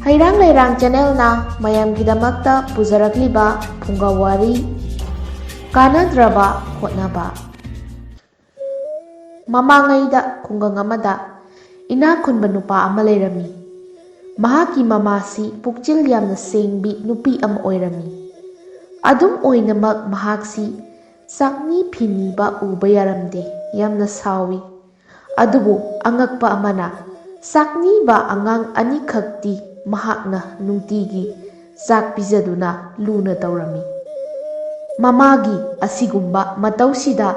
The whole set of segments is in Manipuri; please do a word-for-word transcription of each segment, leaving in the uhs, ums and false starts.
ꯍꯩꯔꯥꯡ ꯂꯩꯔꯥꯡ ꯆꯦꯅꯦꯜꯅ ꯃꯌꯥꯝꯒꯤꯗꯃꯛꯇ ꯄꯨꯖꯔꯛꯂꯤꯕ ꯐꯨꯡꯒꯥ ꯋꯥꯔꯤ, ꯀꯥꯟꯅꯗ꯭ꯔꯕ ꯍꯣꯠꯅꯕ꯫ ꯃꯃꯥꯡꯉꯩꯗ ꯈꯨꯡꯒꯪ ꯑꯃꯗ ꯏꯅꯥꯛ ꯈꯨꯟꯕ ꯅꯨꯄꯥ ꯑꯃ ꯂꯩꯔꯝꯃꯤ꯫ ꯃꯍꯥꯛꯀꯤ ꯃꯃꯥꯁꯤ ꯄꯨꯛꯆꯦꯜ ꯌꯥꯝꯅ ꯁꯦꯡꯕꯤ ꯅꯨꯄꯤ ꯑꯃ ꯑꯣꯏꯔꯝꯃꯤ꯫ ꯑꯗꯨꯝ ꯑꯣꯏꯅꯃꯛ ꯃꯍꯥꯛꯁꯤ ꯆꯥꯛꯅꯤ ꯐꯤꯅꯤꯕ ꯎꯕ ꯌꯥꯔꯝꯗꯦ, ꯌꯥꯝꯅ ꯁꯥꯎꯏ꯫ ꯑꯗꯨꯕꯨ ꯑꯉꯛꯄ ꯑꯃꯅ, ꯆꯥꯛꯅꯤꯕ ꯑꯉꯥꯡ ꯑꯅꯤꯈꯛꯇꯤ ꯃꯍꯥꯛꯅ ꯅꯨꯡꯇꯤꯒꯤ ꯆꯥꯛ ꯄꯤꯖꯗꯨꯅ ꯂꯨꯅ ꯇꯧꯔꯝꯃꯤ꯫ ꯃꯃꯥꯒꯤ ꯑꯁꯤꯒꯨꯝꯕ ꯃꯇꯧꯁꯤꯗ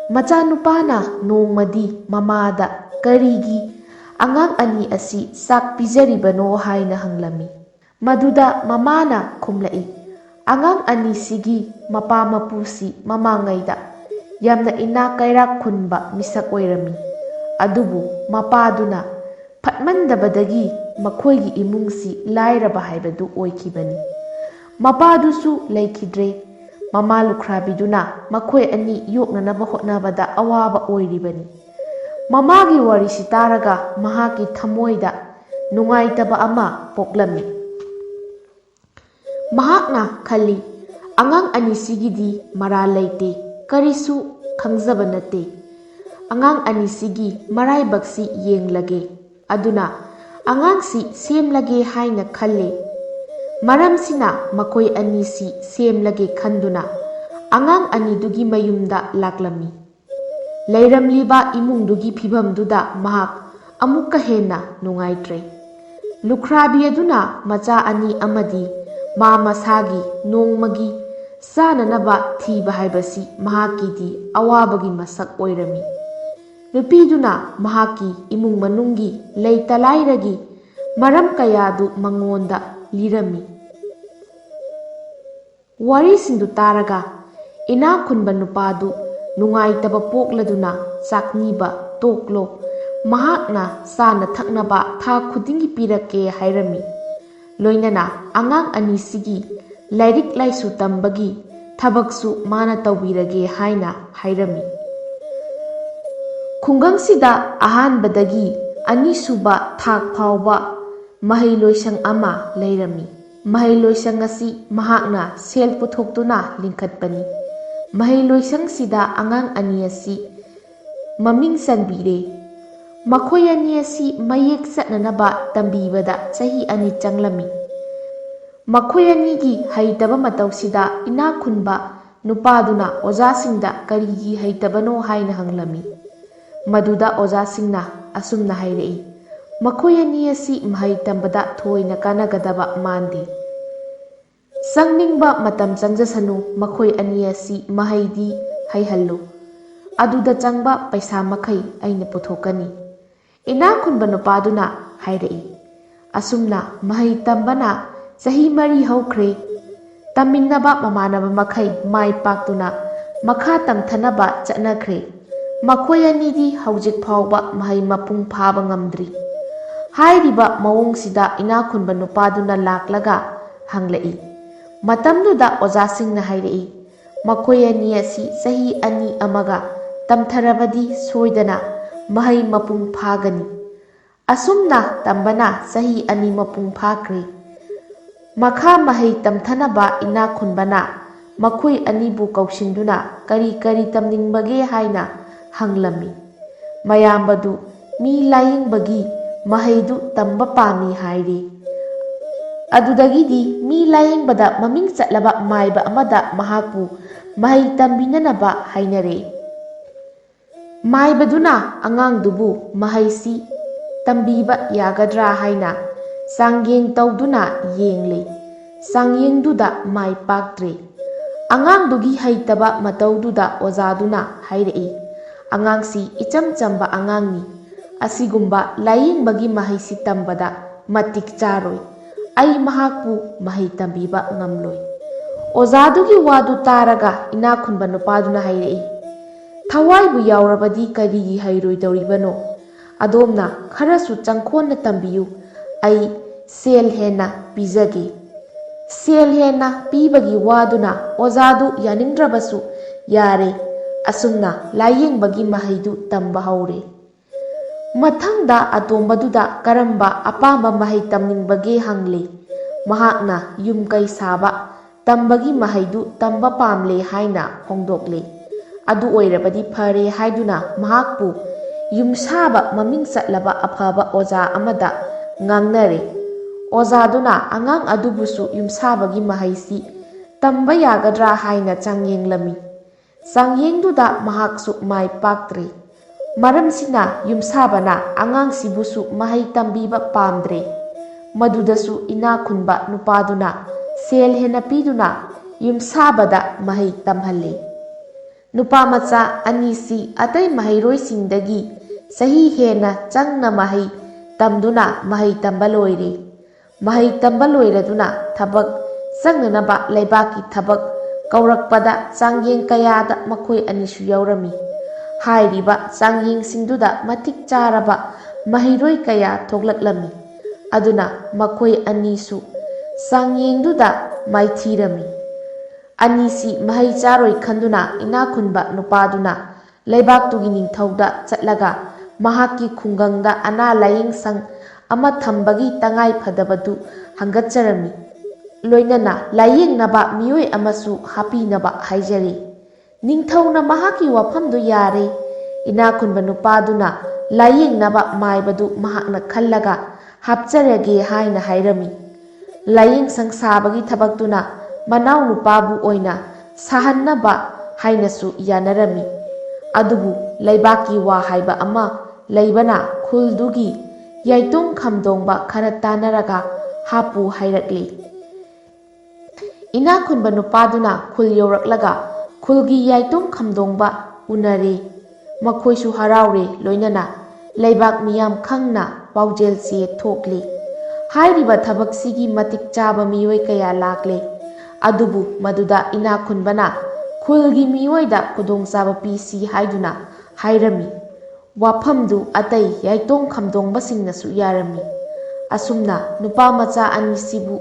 ꯃꯆꯥꯅꯨꯄꯥꯅ ꯅꯣꯡꯃꯗꯤ ꯃꯃꯥꯗ ꯀꯔꯤꯒꯤ ꯑꯉꯥꯡ ꯑꯅꯤ ꯑꯁꯤ ꯆꯥꯛ ꯄꯤꯖꯔꯤꯕꯅꯣ ꯍꯥꯏꯅ ꯍꯪꯂꯝꯃꯤ꯫ ꯃꯗꯨꯗ ꯃꯃꯥꯅ ꯈꯨꯝꯂꯛꯏ, "ꯑꯉꯥꯡ ꯑꯅꯤꯁꯤꯒꯤ ꯃꯄꯥ ꯃꯄꯨꯁꯤ ꯃꯃꯥꯡꯉꯩꯗ ꯌꯥꯝꯅ ꯏꯅꯥꯛ ꯀꯩꯔꯥꯛ ꯈꯨꯟꯕ ꯃꯤꯁꯛ ꯑꯣꯏꯔꯝꯃꯤ꯫ ꯑꯗꯨꯕꯨ ꯃꯄꯥꯗꯨꯅ ꯐꯠꯃꯟꯗꯕꯗꯒꯤ ꯃꯈꯣꯏꯒꯤ ꯏꯃꯨꯡꯁꯤ ꯂꯥꯏꯔꯕ ꯍꯥꯏꯕꯗꯨ ꯑꯣꯏꯈꯤꯕꯅꯤ꯫ ꯃꯄꯥꯗꯨꯁꯨ ꯂꯩꯈꯤꯗ꯭ꯔꯦ꯫ ꯃꯃꯥ ꯂꯨꯈ꯭ꯔꯥꯕꯤꯗꯨꯅ ꯃꯈꯣꯏ ꯑꯅꯤ ꯌꯣꯛꯅꯅꯕ ꯍꯣꯠꯅꯕꯗ ꯑꯋꯥꯕ ꯑꯣꯏꯔꯤꯕꯅꯤ꯫ ꯃꯃꯥꯒꯤ ꯋꯥꯔꯤꯁꯤ ꯇꯥꯔꯒ ꯃꯍꯥꯛꯀꯤ ꯊꯃꯣꯏꯗ ꯅꯨꯡꯉꯥꯏꯇꯕ ꯑꯃ ꯄꯣꯛꯂꯝꯃꯤ꯫ ꯃꯍꯥꯛꯅ ꯈꯜꯂꯤ, "ꯑꯉꯥꯡ ꯑꯅꯤꯁꯤꯒꯤꯗꯤ ꯃꯔꯥꯜ ꯂꯩꯇꯦ, ꯀꯔꯤꯁꯨ ꯈꯪꯖꯕ ꯅꯠꯇꯦ꯫ ꯑꯉꯥꯡ ꯑꯅꯤꯁꯤꯒꯤ ꯃꯔꯥꯏꯕꯛꯁꯤ ꯌꯦꯡꯂꯒꯦ꯫ ꯑꯗꯨꯅ ꯑꯉꯥꯡꯁꯤ ꯁꯦꯝꯂꯒꯦ ꯍꯥꯏꯅ ꯈꯜꯂꯦ꯫" ꯃꯔꯝꯁꯤꯅ ꯃꯈꯣꯏ ꯑꯅꯤꯁꯤ ꯁꯦꯝꯂꯒꯦ ꯈꯟꯗꯨꯅ ꯑꯉꯥꯡ ꯑꯅꯤꯗꯨꯒꯤ ꯃꯌꯨꯝꯗ ꯂꯥꯛꯂꯝꯃꯤ꯫ ꯂꯩꯔꯝꯂꯤꯕ ꯏꯃꯨꯡꯗꯨꯒꯤ ꯐꯤꯚꯝꯗꯨꯗ ꯃꯍꯥꯛ ꯑꯃꯨꯛꯀ ꯍꯦꯟꯅ ꯅꯨꯡꯉꯥꯏꯇ꯭ꯔꯦ꯫ ꯂꯨꯈ꯭ꯔꯥꯕꯤ ꯑꯗꯨꯅ ꯃꯆꯥ ꯑꯅꯤ ꯑꯃꯗꯤ ꯃꯥ ꯃꯁꯥꯒꯤ ꯅꯣꯡꯃꯒꯤ ꯆꯥꯅꯅꯕ ꯊꯤꯕ ꯍꯥꯏꯕꯁꯤ ꯃꯍꯥꯛꯀꯤꯗꯤ ꯑꯋꯥꯕꯒꯤ ꯃꯁꯛ ꯑꯣꯏꯔꯝꯃꯤ꯫ ꯅꯨꯄꯤꯗꯨꯅ ꯃꯍꯥꯛꯀꯤ ꯏꯃꯨꯡ ꯃꯅꯨꯡꯒꯤ ꯂꯩꯇ ꯂꯥꯏꯔꯒꯤ ꯃꯔꯝ ꯀꯌꯥꯗꯨ ꯃꯉꯣꯟꯗ ꯂꯤꯔꯝꯃꯤ꯫ ꯋꯥꯔꯤꯁꯤꯡꯗꯨ ꯇꯥꯔꯒ ꯏꯅꯥꯛ ꯈꯨꯟꯕ ꯅꯨꯄꯥꯗꯨ ꯅꯨꯡꯉꯥꯏꯇꯕ ꯄꯣꯛꯂꯗꯨꯅ ꯆꯥꯛꯅꯤꯕ ꯇꯣꯛꯂꯣ, ꯃꯍꯥꯛꯅ ꯆꯥꯅ ꯊꯛꯅꯕ ꯊꯥ ꯈꯨꯗꯤꯡꯒꯤ ꯄꯤꯔꯛꯀꯦ ꯍꯥꯏꯔꯝꯃꯤ꯫ ꯂꯣꯏꯅꯅ ꯑꯉꯥꯡ ꯑꯅꯤꯁꯤꯒꯤ ꯂꯥꯏꯔꯤꯛ ꯂꯥꯏꯁꯨ ꯇꯝꯕꯒꯤ ꯊꯕꯛꯁꯨ ꯃꯥꯅ ꯇꯧꯕꯤꯔꯒꯦ ꯍꯥꯏꯅ ꯍꯥꯏꯔꯝꯃꯤ꯫ ꯈꯨꯡꯒꯪꯁꯤꯗ ꯑꯍꯥꯟꯕꯗꯒꯤ ꯑꯅꯤꯁꯨꯕ ꯊꯥꯛ ꯐꯥꯎꯕ ꯃꯍꯩꯂꯣꯏꯁꯪ ꯑꯃ ꯂꯩꯔꯝꯃꯤ꯫ ꯃꯍꯩꯂꯣꯏꯁꯪ ꯑꯁꯤ ꯃꯍꯥꯛꯅ ꯁꯦꯜ ꯄꯨꯊꯣꯛꯇꯨꯅ ꯂꯤꯡꯈꯠꯄꯅꯤ꯫ ꯃꯍꯩꯂꯣꯏꯁꯪꯁꯤꯗ ꯑꯉꯥꯡ ꯑꯅꯤ ꯑꯁꯤ ꯃꯃꯤꯡ ꯆꯟꯕꯤꯔꯦ꯫ ꯃꯈꯣꯏ ꯑꯅꯤ ꯑꯁꯤ ꯃꯌꯦꯛ ꯆꯠꯅꯅꯕ ꯇꯝꯕꯤꯕꯗ ꯆꯍꯤ ꯑꯅꯤ ꯆꯪꯂꯝꯃꯤ꯫ ꯃꯈꯣꯏ ꯑꯅꯤꯒꯤ ꯍꯩꯇꯕ ꯃꯇꯧꯁꯤꯗ ꯏꯅꯥꯛ ꯈꯨꯟꯕ ꯅꯨꯄꯥꯗꯨꯅ ꯑꯣꯖꯥꯁꯤꯡꯗ ꯀꯔꯤꯒꯤ ꯍꯩꯇꯕꯅꯣ ꯍꯥꯏꯅ ꯍꯪꯂꯝꯃꯤ꯫ ꯃꯗꯨꯗ ꯑꯣꯖꯥꯁꯤꯡꯅ ꯑꯁꯨꯝꯅ ꯍꯥꯏꯔꯛꯏ, "ꯃꯈꯣꯏ ꯑꯅꯤ ꯑꯁꯤ ꯃꯍꯩ ꯇꯝꯕꯗ ꯊꯣꯏꯅ ꯀꯥꯟꯅꯒꯗꯕ ꯃꯥꯟꯗꯦ꯫ ꯆꯪꯅꯤꯡꯕ ꯃꯇꯝ ꯆꯪꯖꯁꯅꯨ, ꯃꯈꯣꯏ ꯑꯅꯤ ꯑꯁꯤ ꯃꯍꯩꯗꯤ ꯍꯩꯍꯜꯂꯨ꯫ ꯑꯗꯨꯗ ꯆꯪꯕ ꯄꯩꯁꯥ ꯃꯈꯩ ꯑꯩꯅ ꯄꯨꯊꯣꯛꯀꯅꯤ"꯫ ꯏꯅꯥꯛ ꯈꯨꯟꯕ ꯅꯨꯄꯥꯗꯨꯅ ꯍꯥꯏꯔꯛꯏ꯫ ꯑꯁꯨꯝꯅ ꯃꯍꯩ ꯇꯝꯕꯅ ꯆꯍꯤ ꯃꯔꯤ ꯍꯧꯈ꯭ꯔꯦ꯫ ꯇꯝꯃꯤꯟꯅꯕ ꯃꯃꯥꯟꯅꯕ ꯃꯈꯩ ꯃꯥꯏ ꯄꯥꯛꯇꯨꯅ ꯃꯈꯥ ꯇꯝꯊꯅꯕ ꯆꯠꯅꯈ꯭ꯔꯦ꯫ ꯃꯈꯣꯏ ꯑꯅꯤꯗꯤ ꯍꯧꯖꯤꯛ ꯐꯥꯎꯕ ꯃꯍꯩ ꯃꯄꯨꯡ ꯐꯥꯕ ꯉꯝꯗ꯭ꯔꯤ꯫ ꯍꯥꯏꯔꯤꯕ ꯃꯑꯣꯡꯁꯤꯗ ꯏꯅꯥꯛ ꯈꯨꯟꯕ ꯅꯨꯄꯥꯗꯨꯅ ꯂꯥꯛꯂꯒ ꯍꯪꯂꯛꯏ꯫ ꯃꯇꯝꯗꯨꯗ ꯑꯣꯖꯥꯁꯤꯡꯅ ꯍꯥꯏꯔꯛꯏ, "ꯃꯈꯣꯏ ꯑꯅꯤ ꯑꯁꯤ ꯆꯍꯤ ꯑꯅꯤ ꯑꯃꯒ ꯇꯝꯊꯔꯕꯗꯤ ꯁꯣꯏꯗꯅ ꯃꯍꯩ ꯃꯄꯨꯡ ꯐꯥꯒꯅꯤ"꯫ ꯑꯁꯨꯝꯅ ꯇꯝꯕꯅ ꯆꯍꯤ ꯑꯅꯤ ꯃꯄꯨꯡ ꯐꯥꯈ꯭ꯔꯦ꯫ ꯃꯈꯥ ꯃꯍꯩ ꯇꯝꯊꯅꯕ ꯏꯅꯥꯛ ꯈꯨꯟꯕꯅ ꯃꯈꯣꯏ ꯑꯅꯤꯕꯨ ꯀꯧꯁꯤꯟꯗꯨꯅ ꯀꯔꯤ ꯀꯔꯤ ꯇꯝꯅꯤꯡꯕꯒꯦ ꯍꯥꯏꯅ ꯍꯪꯂꯝꯃꯤ꯫ ꯃꯌꯥꯝꯕꯗꯨ ꯃꯤ ꯂꯥꯌꯦꯡꯕꯒꯤ ꯃꯍꯩꯗꯨ ꯇꯝꯕ ꯄꯥꯝꯃꯤ ꯍꯥꯏꯔꯦ꯫ ꯑꯗꯨꯗꯒꯤꯗꯤ ꯃꯤ ꯂꯥꯌꯦꯡꯕꯗ ꯃꯃꯤꯡ ꯆꯠꯂꯕ ꯃꯥꯏꯕ ꯑꯃꯗ ꯃꯍꯥꯛꯄꯨ ꯃꯍꯩ ꯇꯝꯕꯤꯅꯅꯕ ꯍꯥꯏꯅꯔꯦ꯫ ꯃꯥꯏꯕꯗꯨꯅ ꯑꯉꯥꯡꯗꯨꯕꯨ ꯃꯍꯩꯁꯤ ꯇꯝꯕꯤꯕ ꯌꯥꯒꯗ꯭ꯔꯥ ꯍꯥꯏꯅ ꯆꯥꯡꯌꯦꯡ ꯇꯧꯗꯨꯅ ꯌꯦꯡꯂꯦ꯫ ꯆꯥꯡꯌꯦꯡꯗꯨꯗ ꯃꯥꯏ ꯄꯥꯛꯇ꯭ꯔꯦ꯫ ꯑꯉꯥꯡꯗꯨꯒꯤ ꯍꯩꯇꯕ ꯃꯇꯧꯗꯨꯗ ꯑꯣꯖꯥꯗꯨꯅ ꯍꯥꯏꯔꯛꯏ, "ꯑꯉꯥꯡꯁꯤ ꯏꯆꯝ ꯆꯝꯕ ꯑꯉꯥꯡꯅꯤ꯫ ꯑꯁꯤꯒꯨꯝꯕ ꯂꯥꯌꯦꯡꯕꯒꯤ ꯃꯍꯩꯁꯤ ꯇꯝꯕꯗ ꯃꯇꯤꯛ ꯆꯥꯔꯣꯏ꯫ ꯑꯩ ꯃꯍꯥꯛꯄꯨ ꯃꯍꯩ ꯇꯝꯕꯤꯕ ꯉꯝꯂꯣꯏ"꯫ ꯑꯣꯖꯥꯗꯨꯒꯤ ꯋꯥꯗꯨ ꯇꯥꯔꯒ ꯏꯅꯥꯛ ꯈꯨꯟꯕ ꯅꯨꯄꯥꯗꯨꯅ ꯍꯥꯏꯔꯛꯏ, "ꯊꯋꯥꯏꯕꯨ ꯌꯥꯎꯔꯕꯗꯤ ꯀꯔꯤꯒꯤ ꯍꯩꯔꯣꯏꯗꯧꯔꯤꯕꯅꯣ? ꯑꯗꯣꯝꯅ ꯈꯔꯁꯨ ꯆꯪꯈꯣꯟꯅ ꯇꯝꯕꯤꯌꯨ, ꯑꯩ ꯁꯦꯜ ꯍꯦꯟꯅ ꯄꯤꯖꯒꯦ"꯫ ꯁꯦꯜ ꯍꯦꯟꯅ ꯄꯤꯕꯒꯤ ꯋꯥꯗꯨꯅ ꯑꯣꯖꯥꯗꯨ ꯌꯥꯅꯤꯡꯗ꯭ꯔꯕꯁꯨ ꯌꯥꯔꯦ꯫ ꯑꯁꯨꯝꯅ ꯂꯥꯌꯦꯡꯕꯒꯤ ꯃꯍꯩꯗꯨ ꯇꯝꯕ ꯍꯧꯔꯦ꯫ ꯃꯊꯪꯗ ꯑꯇꯣꯝꯕꯗꯨꯗ ꯀꯔꯝꯕ ꯑꯄꯥꯝꯕ ꯃꯍꯩ ꯇꯝꯅꯤꯡꯕꯒꯦ ꯍꯪꯂꯤ꯫ ꯃꯍꯥꯛꯅ ꯌꯨꯝ ꯀꯩ ꯁꯥꯕ, ꯇꯝꯕꯒꯤ ꯃꯍꯩꯗꯨ ꯇꯝꯕ ꯄꯥꯝꯂꯦ ꯍꯥꯏꯅ ꯐꯣꯡꯗꯣꯛꯂꯤ꯫ ꯑꯗꯨ ꯑꯣꯏꯔꯕꯗꯤ ꯐꯔꯦ ꯍꯥꯏꯗꯨꯅ ꯃꯍꯥꯛꯄꯨ ꯌꯨꯝꯁꯥꯕ ꯃꯃꯤꯡ ꯆꯠꯂꯕ ꯑꯐꯕ ꯑꯣꯖꯥ ꯑꯃꯗ ꯉꯥꯡꯅꯔꯦ꯫ ꯑꯣꯖꯥꯗꯨꯅ ꯑꯉꯥꯡ ꯑꯗꯨꯕꯨꯁꯨ ꯌꯨꯝꯁꯥꯕꯒꯤ ꯃꯍꯩꯁꯤ ꯇꯝꯕ ꯌꯥꯒꯗ꯭ꯔꯥ ꯍꯥꯏꯅ ꯆꯥꯡꯌꯦꯡꯂꯝꯃꯤ꯫ ꯆꯥꯡꯌꯦꯡꯗꯨꯗ ꯃꯍꯥꯛꯁꯨ ꯃꯥꯏ ꯄꯥꯛꯇ꯭ꯔꯦ꯫ ꯃꯔꯝꯁꯤꯅ ꯌꯨꯝꯁꯥꯕꯅ ꯑꯉꯥꯡꯁꯤꯕꯨꯁꯨ ꯃꯍꯩ ꯇꯝꯕꯤꯕ ꯄꯥꯝꯗ꯭ꯔꯦ꯫ ꯃꯗꯨꯗꯁꯨ ꯏꯅꯥꯛ ꯈꯨꯟꯕ ꯅꯨꯄꯥꯗꯨꯅ ꯁꯦꯜ ꯍꯦꯟꯅ ꯄꯤꯗꯨꯅ ꯌꯨꯝꯁꯥꯕꯗ ꯃꯍꯩ ꯇꯝꯍꯜꯂꯤ꯫ ꯅꯨꯄꯥ ꯃꯆꯥ ꯑꯅꯤꯁꯤ ꯑꯇꯩ ꯃꯍꯩꯔꯣꯏꯁꯤꯡꯗꯒꯤ ꯆꯍꯤ ꯍꯦꯟꯅ ꯆꯪꯅ ꯃꯍꯩ ꯇꯝꯗꯨꯅ ꯃꯍꯩ ꯇꯝꯕ ꯂꯣꯏꯔꯦ꯫ ꯃꯍꯩ ꯇꯝꯕ ꯂꯣꯏꯔꯗꯨꯅ ꯊꯕꯛ ꯆꯪꯅꯅꯕ ꯂꯩꯕꯥꯛꯀꯤ ꯊꯕꯛ ꯀꯧꯔꯛꯄꯗ ꯆꯥꯡꯌꯦꯡ ꯀꯌꯥꯗ ꯃꯈꯣꯏ ꯑꯅꯤꯁꯨ ꯌꯥꯎꯔꯝꯃꯤ꯫ ꯍꯥꯏꯔꯤꯕ ꯆꯥꯡꯌꯦꯡꯁꯤꯡꯗꯨꯗ ꯃꯇꯤꯛ ꯆꯥꯔꯕ ꯃꯍꯩꯔꯣꯏ ꯀꯌꯥ ꯊꯣꯛꯂꯛꯂꯝꯃꯤ꯫ ꯑꯗꯨꯅ ꯃꯈꯣꯏ ꯑꯅꯤꯁꯨ ꯆꯥꯡꯌꯦꯡꯗꯨꯗ ꯃꯥꯏꯊꯤꯔꯝꯃꯤ꯫ ꯑꯅꯤꯁꯤ ꯃꯍꯩ ꯆꯥꯔꯣꯏ ꯈꯟꯗꯨꯅ ꯏꯅꯥꯛ ꯈꯨꯟꯕ ꯅꯨꯄꯥꯗꯨꯅ ꯂꯩꯕꯥꯛꯇꯨꯒꯤ ꯅꯤꯡꯊꯧꯗ ꯆꯠꯂꯒ ꯃꯍꯥꯛꯀꯤ ꯈꯨꯡꯒꯪꯗ ꯑꯅꯥ ꯂꯥꯌꯦꯡ ꯁꯪ ꯑꯃ ꯊꯝꯕꯒꯤ ꯇꯉꯥꯏ ꯐꯗꯕꯗꯨ ꯍꯪꯒꯠꯆꯔꯝꯃꯤ꯫ ꯂꯣꯏꯅꯅ ꯂꯥꯌꯦꯡꯅꯕ ꯃꯤꯑꯣꯏ ꯑꯃꯁꯨ ꯍꯥꯞꯄꯤꯅꯕ ꯍꯥꯏꯖꯔꯤ꯫ ꯅꯤꯡꯊꯧꯅ ꯃꯍꯥꯛꯀꯤ ꯋꯥꯐꯝꯗꯨ ꯌꯥꯔꯦ꯫ ꯏꯅꯥꯛ ꯈꯨꯟꯕ ꯅꯨꯄꯥꯗꯨꯅ ꯂꯥꯌꯦꯡꯅꯕ ꯃꯥꯏꯕꯗꯨ ꯃꯍꯥꯛꯅ ꯈꯜꯂꯒ ꯍꯥꯞꯆꯔꯒꯦ ꯍꯥꯏꯅ ꯍꯥꯏꯔꯝꯃꯤ꯫ ꯂꯥꯌꯦꯡ ꯁꯪ ꯁꯥꯕꯒꯤ ꯊꯕꯛꯇꯨꯅ ꯃꯅꯥꯎ ꯅꯨꯄꯥꯕꯨ ꯑꯣꯏꯅ ꯁꯥꯍꯟꯅꯕ ꯍꯥꯏꯅꯁꯨ ꯌꯥꯅꯔꯝꯃꯤ꯫ ꯑꯗꯨꯕꯨ ꯂꯩꯕꯥꯛꯀꯤ ꯋꯥ ꯍꯥꯏꯕ ꯑꯃ ꯂꯩꯕꯅ ꯈꯨꯜꯗꯨꯒꯤ ꯌꯥꯏꯇꯣꯡ ꯈꯝꯗꯣꯡꯕ ꯈꯔ ꯇꯥꯟꯅꯔꯒ ꯍꯥꯞꯄꯨ ꯍꯥꯏꯔꯛꯂꯤ꯫ ꯏꯅꯥꯛ ꯈꯨꯟꯕ ꯅꯨꯄꯥꯗꯨꯅ ꯈꯨꯜ ꯌꯧꯔꯛꯂꯒ ꯈꯨꯜꯒꯤ ꯌꯥꯏꯇꯣꯡ ꯈꯝꯗꯣꯡꯕ ꯎꯅꯔꯦ꯫ ꯃꯈꯣꯏꯁꯨ ꯍꯔꯥꯎꯔꯦ, ꯂꯣꯏꯅꯅ ꯂꯩꯕꯥꯛ ꯃꯤꯌꯥꯝ ꯈꯪꯅ ꯄꯥꯎꯖꯦꯜ ꯆꯦ ꯊꯣꯛꯂꯤ꯫ ꯍꯥꯏꯔꯤꯕ ꯊꯕꯛꯁꯤꯒꯤ ꯃꯇꯤꯛ ꯆꯥꯕ ꯃꯤꯑꯣꯏ ꯀꯌꯥ ꯂꯥꯛꯂꯦ꯫ ꯑꯗꯨꯕꯨ ꯃꯗꯨꯗ ꯏꯅꯥꯛ ꯈꯨꯟꯕꯅ ꯈꯨꯜꯒꯤ ꯃꯤꯑꯣꯏꯗ ꯈꯨꯗꯣꯡꯆꯥꯕ ꯄꯤꯁꯤ ꯍꯥꯏꯗꯨꯅ ꯍꯥꯏꯔꯝꯃꯤ꯫ ꯋꯥꯐꯝꯗꯨ ꯑꯇꯩ ꯌꯥꯏꯇꯣꯡ ꯈꯝꯗꯣꯡꯕꯁꯤꯡꯅꯁꯨ ꯌꯥꯔꯝꯃꯤ꯫ ꯑꯁꯨꯝꯅ ꯅꯨꯄꯥ ꯃꯆꯥ ꯑꯅꯤꯁꯤꯕꯨ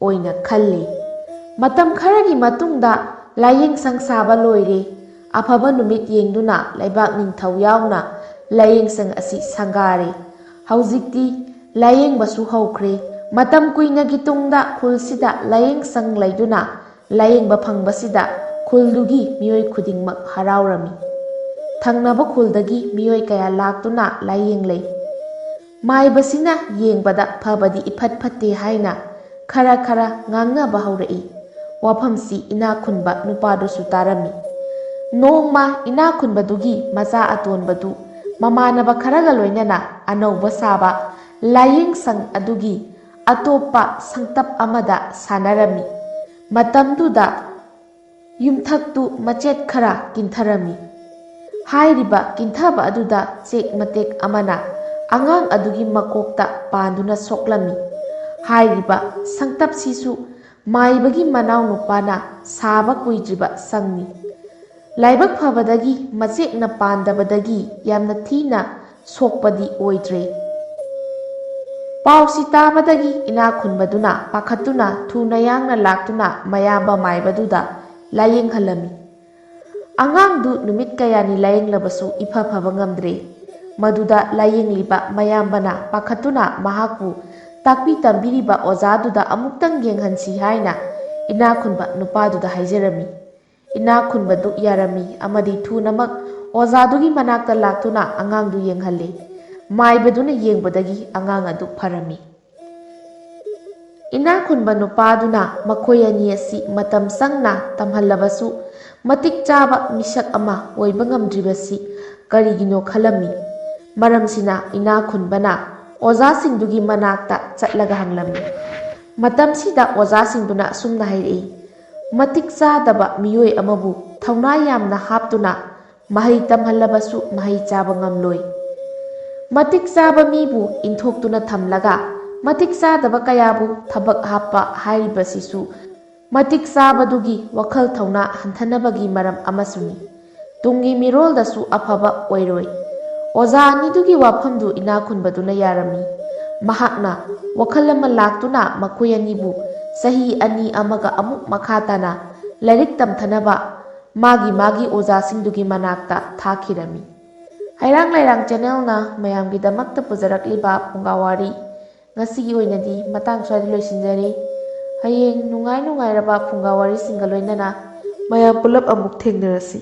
ꯑꯣꯏꯅ ꯈꯜꯂꯤ꯫ ꯃꯇꯝ ꯈꯔꯒꯤ ꯃꯇꯨꯡꯗ ꯂꯥꯏꯌꯦꯡ ꯁꯪ ꯁꯥꯕ ꯂꯣꯏꯔꯦ꯫ ꯑꯐꯕ ꯅꯨꯃꯤꯠ ꯌꯦꯡꯗꯨꯅ ꯂꯩꯕꯥꯛ ꯅꯤꯡꯊꯧ ꯌꯥꯎꯅ ꯂꯥꯏꯌꯦꯡꯁꯪ ꯑꯁꯤ ꯁꯪꯒꯥꯔꯦ꯫ ꯍꯧꯖꯤꯛꯇꯤ ꯂꯥꯏꯌꯦꯡꯕꯁꯨ ꯍꯧꯈ꯭ꯔꯦ꯫ ꯃꯇꯝ ꯀꯨꯏꯅꯒꯤ ꯇꯨꯡꯗ ꯈꯨꯜꯁꯤꯗ ꯂꯥꯏꯌꯦꯡꯁꯪ ꯂꯩꯗꯨꯅ ꯂꯥꯏꯌꯦꯡꯕ ꯐꯪꯕꯁꯤꯗ ꯈꯨꯜꯗꯨꯒꯤ ꯃꯤꯑꯣꯏ ꯈꯨꯗꯤꯡꯃꯛ ꯍꯔꯥꯎꯔꯝꯃꯤ꯫ ꯊꯪꯅꯕ ꯈꯨꯜꯗꯒꯤ ꯃꯤꯑꯣꯏ ꯀꯌꯥ ꯂꯥꯛꯇꯨꯅ ꯂꯥꯏꯌꯦꯡꯂꯦ꯫ ꯃꯥꯏꯕꯁꯤꯅ ꯌꯦꯡꯕꯗ ꯐꯕꯗꯤ ꯏꯐꯠ ꯐꯠꯇꯦ ꯍꯥꯏꯅ ꯈꯔ ꯈꯔ ꯉꯥꯡꯅꯕ ꯍꯧꯔꯛꯏ꯫ ꯋꯥꯐꯝꯁꯤ ꯏꯅꯥꯛ ꯈꯨꯟꯕ ꯅꯨꯄꯥꯗꯨꯁꯨ ꯇꯥꯔꯝꯃꯤ꯫ ꯅꯣꯡꯃ ꯏꯅꯥꯛ ꯈꯨꯟꯕꯗꯨꯒꯤ ꯃꯆꯥ ꯑꯇꯣꯟꯕꯗꯨ ꯃꯃꯥꯟꯅꯕ ꯈꯔꯒ ꯂꯣꯏꯅꯅ ꯑꯅꯧꯕ ꯁꯥꯕ ꯂꯥꯏꯌꯦꯡꯁꯪ ꯑꯗꯨꯒꯤ ꯑꯇꯣꯞꯄ ꯁꯪꯇꯞ ꯑꯃꯗ ꯁꯥꯟꯅꯔꯝꯃꯤ꯫ ꯃꯇꯝꯗꯨꯗ ꯌꯨꯝꯊꯛꯇꯨ ꯃꯆꯦꯠ ꯈꯔ ꯀꯤꯟꯊꯔꯝꯃꯤ꯫ ꯍꯥꯏꯔꯤꯕ ꯀꯤꯟꯊꯕ ꯑꯗꯨꯗ ꯆꯦꯛ ꯃꯇꯦꯛ ꯑꯃꯅ ꯑꯉꯥꯡ ꯑꯗꯨꯒꯤ ꯃꯀꯣꯛꯇ ꯄꯥꯟꯗꯨꯅ ꯁꯣꯛꯂꯝꯃꯤ꯫ ꯍꯥꯏꯔꯤꯕ ꯁꯪꯇꯞꯁꯤꯁꯨ ꯃꯥꯏꯕꯒꯤ ꯃꯅꯥꯎꯅꯨꯄꯥꯅ ꯁꯥꯕ ꯀꯨꯏꯗ꯭ꯔꯤꯕ ꯁꯪꯅꯤ꯫ ꯂꯥꯏꯕꯛ ꯐꯕꯗꯒꯤ ꯃꯆꯦꯛꯅ ꯄꯥꯟꯗꯕꯗꯒꯤ ꯌꯥꯝꯅ ꯊꯤꯅ ꯁꯣꯛꯄꯗꯤ ꯑꯣꯏꯗ꯭ꯔꯦ꯫ ꯄꯥꯎꯁꯤ ꯇꯥꯕꯗꯒꯤ ꯏꯅꯥꯛ ꯈꯨꯟꯕꯗꯨꯅ ꯄꯥꯈꯠꯇꯨꯅ ꯊꯨꯅ ꯌꯥꯡꯅ ꯂꯥꯛꯇꯨꯅ ꯃꯌꯥꯝꯕ ꯃꯥꯏꯕꯗꯨꯗ ꯂꯥꯏꯌꯦꯡꯍꯜꯂꯝꯃꯤ꯫ ꯑꯉꯥꯡꯗꯨ ꯅꯨꯃꯤꯠ ꯀꯌꯥꯅꯤ ꯂꯥꯏꯌꯦꯡꯂꯕꯁꯨ ꯏꯐ ꯐꯕ ꯉꯝꯗ꯭ꯔꯦ꯫ ꯃꯗꯨꯗ ꯂꯥꯏꯌꯦꯡꯂꯤꯕ ꯃꯌꯥꯝꯕꯅ ꯄꯥꯈꯠꯇꯨꯅ ꯃꯍꯥꯛꯄꯨ ꯇꯥꯛꯄꯤ ꯇꯝꯕꯤꯔꯤꯕ ꯑꯣꯖꯥꯗꯨꯗ ꯑꯃꯨꯛꯇꯪ ꯌꯦꯡꯍꯟꯁꯤ ꯍꯥꯏꯅ ꯏꯅꯥꯛ ꯈꯨꯟꯕ ꯅꯨꯄꯥꯗꯨꯗ ꯍꯥꯏꯖꯔꯝꯃꯤ꯫ ꯏꯅꯥꯛ ꯈꯨꯟꯕꯗꯨ ꯌꯥꯔꯝꯃꯤ ꯑꯃꯗꯤ ꯊꯨꯅꯃꯛ ꯑꯣꯖꯥꯗꯨꯒꯤ ꯃꯅꯥꯛꯇ ꯂꯥꯛꯇꯨꯅ ꯑꯉꯥꯡꯗꯨ ꯌꯦꯡꯍꯜꯂꯦ꯫ ꯃꯥꯏꯕꯗꯨꯅ ꯌꯦꯡꯕꯗꯒꯤ ꯑꯉꯥꯡ ꯑꯗꯨ ꯐꯔꯝꯃꯤ꯫ ꯏꯅꯥꯛ ꯈꯨꯟꯕ ꯅꯨꯄꯥꯗꯨꯅ ꯃꯈꯣꯏ ꯑꯅꯤ ꯑꯁꯤ ꯃꯇꯝ ꯆꯪꯅ ꯇꯝꯍꯜꯂꯕꯁꯨ ꯃꯇꯤꯛ ꯆꯥꯕ ꯃꯤꯁꯛ ꯑꯃ ꯑꯣꯏꯕ ꯉꯝꯗ꯭ꯔꯤꯕꯁꯤ ꯀꯔꯤꯒꯤꯅꯣ ꯈꯜꯂꯝꯃꯤ꯫ ꯃꯔꯝꯁꯤꯅ ꯏꯅꯥꯛ ꯈꯨꯟꯕꯅ ꯑꯣꯖꯥꯁꯤꯡꯗꯨꯒꯤ ꯃꯅꯥꯛꯇ ꯆꯠꯂꯒ ꯍꯪꯂꯝꯃꯤ꯫ ꯃꯇꯝꯁꯤꯗ ꯑꯣꯖꯥꯁꯤꯡꯗꯨꯅ ꯑꯁꯨꯝꯅ ꯍꯥꯏꯔꯛꯏ, "ꯃꯇꯤꯛ ꯆꯥꯗꯕ ꯃꯤꯑꯣꯏ ꯑꯃꯕꯨ ꯊꯧꯅꯥ ꯌꯥꯝꯅ ꯍꯥꯞꯇꯨꯅ ꯃꯍꯩ ꯇꯝꯍꯜꯂꯕꯁꯨ ꯃꯍꯩ ꯆꯥꯕ ꯉꯝꯂꯣꯏ꯫ ꯃꯇꯤꯛ ꯆꯥꯕ ꯃꯤꯕꯨ ꯏꯟꯊꯣꯛꯇꯨꯅ ꯊꯝꯂꯒ ꯃꯇꯤꯛ ꯆꯥꯗꯕ ꯀꯌꯥꯕꯨ ꯊꯕꯛ ꯍꯥꯞꯄ ꯍꯥꯏꯔꯤꯕꯁꯤꯁꯨ ꯃꯇꯤꯛ ꯆꯥꯕꯗꯨꯒꯤ ꯋꯥꯈꯜ ꯊꯧꯅꯥ ꯍꯟꯊꯅꯕꯒꯤ ꯃꯔꯝ ꯑꯃꯁꯨꯅꯤ꯫ ꯇꯨꯡꯒꯤ ꯃꯤꯔꯣꯜꯗꯁꯨ ꯑꯐꯕ ꯑꯣꯏꯔꯣꯏ꯫" ꯑꯣꯖꯥ ꯑꯅꯤꯗꯨꯒꯤ ꯋꯥꯐꯝꯗꯨ ꯏꯅꯥꯛ ꯈꯨꯟꯕꯗꯨꯅ ꯌꯥꯔꯝꯃꯤ꯫ ꯃꯍꯥꯛꯅ ꯋꯥꯈꯜ ꯑꯃ ꯂꯥꯛꯇꯨꯅ ꯃꯈꯣꯏ ꯑꯅꯤꯕꯨ ꯆꯍꯤ ꯑꯅꯤ ꯑꯃꯒ ꯑꯃꯨꯛ ꯃꯈꯥ ꯇꯥꯅ ꯂꯥꯏꯔꯤꯛ ꯇꯝꯊꯅꯕ ꯃꯥꯒꯤ ꯃꯥꯒꯤ ꯑꯣꯖꯥꯁꯤꯡꯗꯨꯒꯤ ꯃꯅꯥꯛꯇ ꯊꯥꯈꯤꯔꯝꯃꯤ꯫ ꯍꯩꯔꯥꯡ ꯂꯩꯔꯥꯡ ꯆꯦꯅꯦꯜꯅ ꯃꯌꯥꯝꯒꯤꯗꯃꯛꯇ ꯄꯨꯖꯔꯛꯂꯤꯕ ꯐꯨꯡꯒꯥ ꯋꯥꯔꯤ ꯉꯁꯤꯒꯤ ꯑꯣꯏꯅꯗꯤ ꯃꯇꯥꯡ ꯁ꯭ꯋꯥꯏꯗ ꯂꯣꯏꯁꯤꯟꯖꯔꯦ꯫ ꯍꯌꯦꯡ ꯅꯨꯡꯉꯥꯏ ꯅꯨꯡꯉꯥꯏꯔꯕ ꯐꯨꯡꯒꯥ ꯋꯥꯔꯤꯁꯤꯡꯒ ꯂꯣꯏꯅꯅ ꯃꯌꯥꯝ ꯄꯨꯂꯞ ꯑꯃꯨꯛ ꯊꯦꯡꯅꯔꯁꯤ꯫